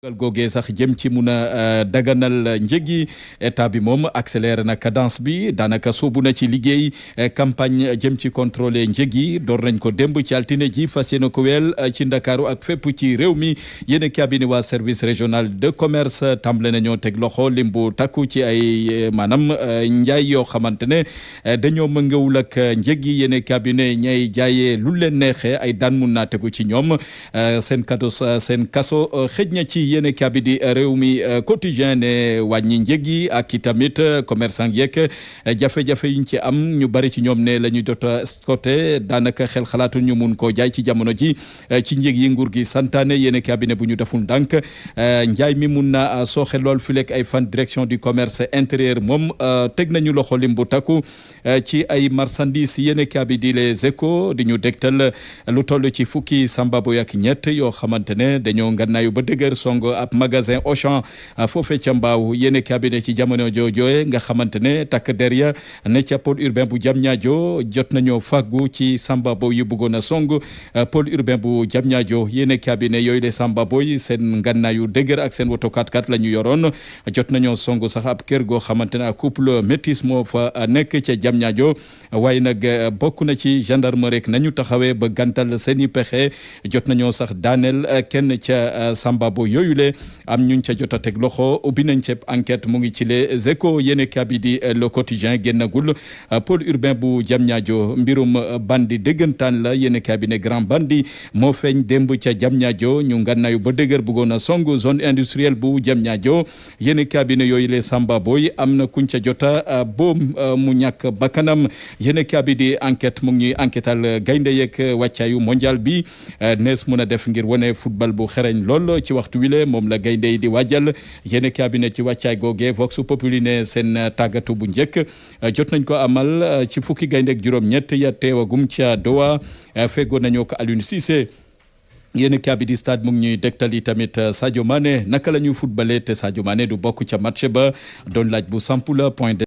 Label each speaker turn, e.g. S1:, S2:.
S1: googee sax jëm ci mun a daganal njëg yi état bi moom accéléré na cadence bi daanaka soobu na ci liggéey campagne jëm ci contrôler njëg yi door nañ ko démb ci altine ji fas yéene ko weel ci ndakaaru ak fépp ci réew mi yéen cabinet waa service régional de commerce tàmbale nañoo teg loxo lim bu takku ci ay maanaam njaay yoo xamante ne dañoo mëngawul ak njëg yi yéen cabinet ñay jaayee lu leen neexee ay daan mun naa tegu ci ñoom seen kaso xëj na ci yéen kabi di réew mi quotidien ne wàññi njëg yi ak i tamit commerçant yeeg jafe-jafe yuñ ci am ñu bari ci ñoom ne la ñu jot a côté daanaka xel xalaatu ñu mun koo jaay ci jamono ji ci njëg yi nguur gi santaane yéen cabinet bu ñu deful ndànk njaay mi mun na sooxe lool fi lekk ay fan direction du commerce intérieur moom teg nañu loxo lim bu takku ci ay marchandises yéen cabinet di les échos di ñu dégtal lu toll ci fukki sambaboy ak ñett yoo xamante ne dañoo ngannaayu ba dëgër song ab magasin Auchan foofee ca Mbaaw yéene cabinet ci jamono joojooye nga xamante ne takk der ya ne ca pôle urbain bu Diamniadio jot nañoo fàggu ci samba boy yu bëggoon a song pôle urbain bu Diamniadio yéene cabinet yooyu de samba boy seen ngannaayu dëgër ak seen woto 4x4 la ñu yoroon jot nañoo song sax ab kër goo xamante ne couple métis moo fa nekk ca Diamniadio waaye nag bokk na ci gendarmerie rek nañu taxawee ba gantal seeni pexe jot nañoo sax daaneel kenn ca samba boy yooyu le am ñuñ ca jot a teg loxo ubbi nañ ca enquête mu ngi ci les échos yéene kabi di le quotidien génnagul pôle urbain bu Diamniadio mbirum bandi dëggantaan la yéene kabi ne grand bandi moo feeñ démb ca Diamniadio ñu ngannaayu ba dëgër bëggoon a song zone industrielle bu Diamniadio yéene kabi ne yooyu le samba boy am na kuñ ca jota boom mu ñàkk bakkanam yéene kabi di enquête mu ngi enquêtal gaynde yeeg wàccaayu mondial bi nees mun a def ngir wane football bu xereñ lool ci waxtu wile moom la gaynde yi di waajal yéen cabinet ci wàccaay googe Vox Populi ne seen tàggatu bu njëkk jot nañ ko amal ci fukki gaynde ak juróom-ñett ya teewagum ca Doha feggoo nañoo ko Aliou Cissé yéen kabi di stade mu ngi ñuy dégtal tamit Sadio Mané naka la ñuy footballé te Sadio Mané du bokk ca match ba doon laaj bu sampu la point